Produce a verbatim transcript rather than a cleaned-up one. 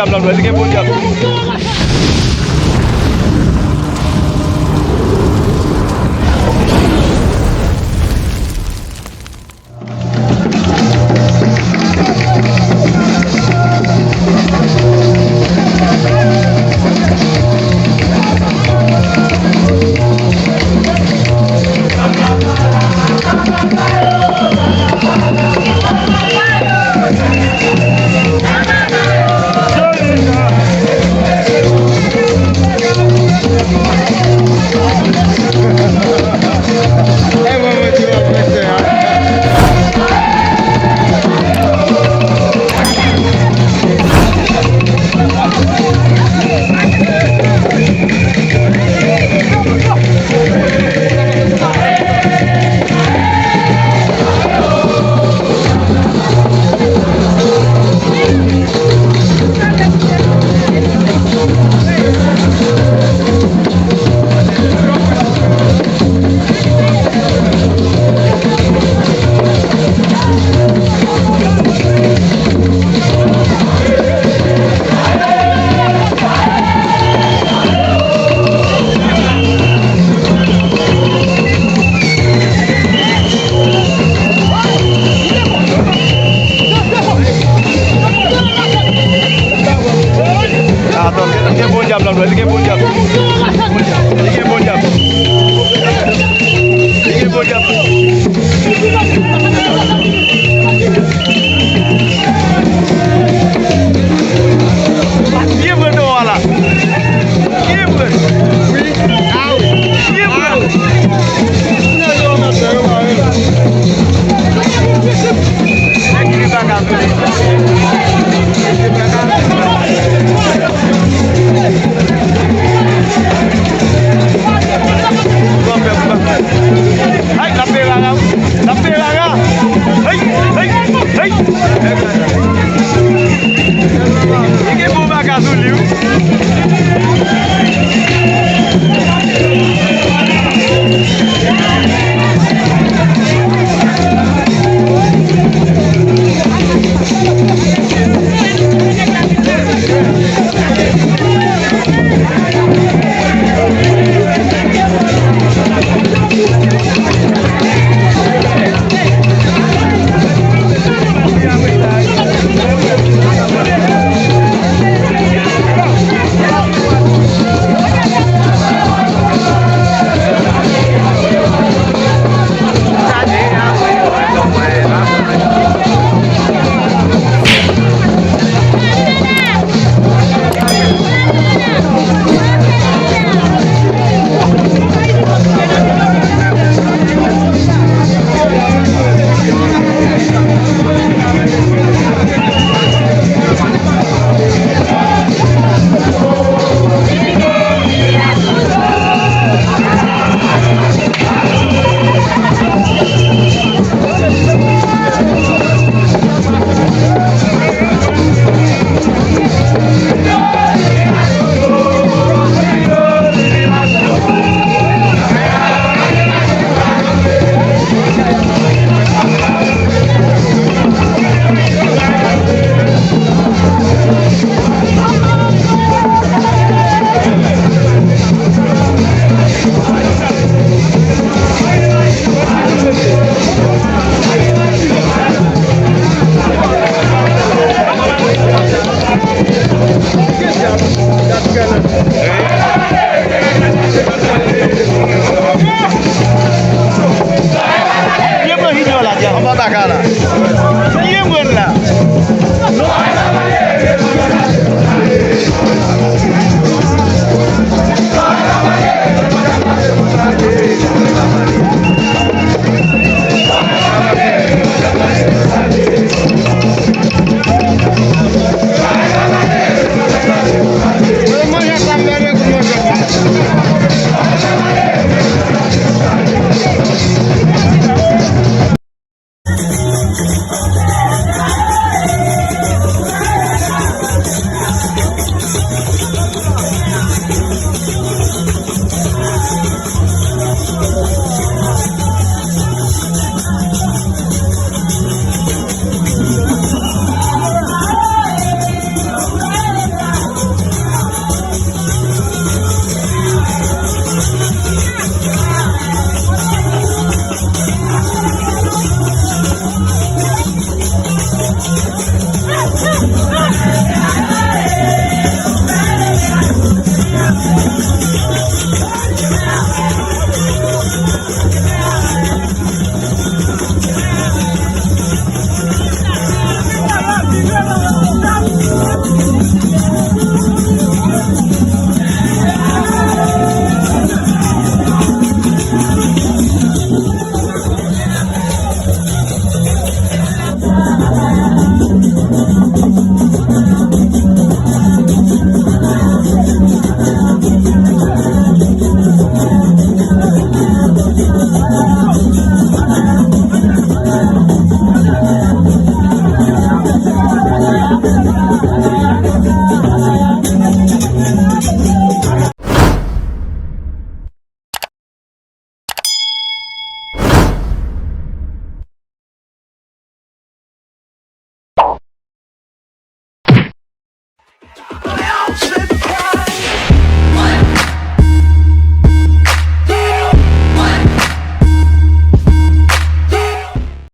Li gen bon dyab. Atann, li gen bon dyab la, li gen bon dyab. Li gen bon dyab. Li gen bon dyab. Byen vre dèwò a la. Byen vre. Wi. A wi. Byen vre. Nèg yo pa ka vle. Nèg yo pa ka vle. Ay, l ap peye rara, wi. L ap peye rara. Ay, ay, ay. Li gen bon bagay sou li, wi. Byen pran Junior la, djab. Anba baka la.